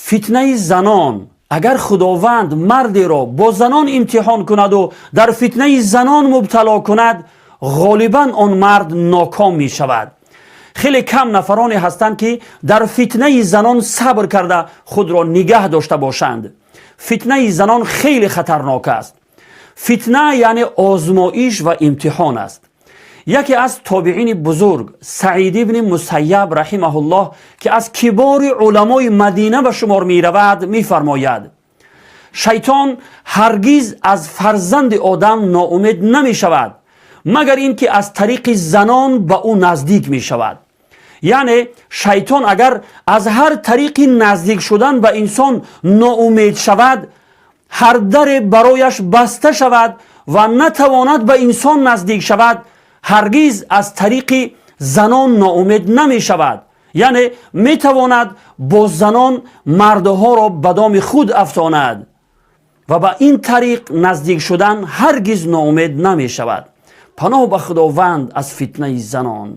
Фитнаи занон, агар Худованд мардеро бо занон имтиҳон кунаду дар фитнаи занон мубтало кунад, ғолибан он мард ноком мешавад. Хеле кам нафароне ҳастанд, ки дар фитнаи занон сабр карда, худро нигаҳ дошта бошанд. Фитнаи занон хеле хатарнок аст. Фитна яъне озмоиш ва имтиҳон аст. Яке аз тобеини бузург, Саид ибни Мусайяб раҳимаҳуллоҳ, ки аз кибори уламои Мадина ба шумор меравад, мефармояд: «Шайтон ҳаргиз аз фарзанди одам ноумед намешавад, магар ин ки аз тариқи занон ба ӯ наздик мешавад». Яъне шайтон агар аз ҳар тариқи наздик шудан ба инсон ноумед шавад, ҳар даре барояш баста шавад ва натавонад ба инсон наздик шавад, ҳаргиз аз тариқи занон ноумед намешавад. Яъне метавонад бо занон мардҳоро ба доми худ афтонад ва ба ин тариқ наздик шудан ҳаргиз ноумед намешавад. Паноҳ ба Худованд аз фитнаи занон.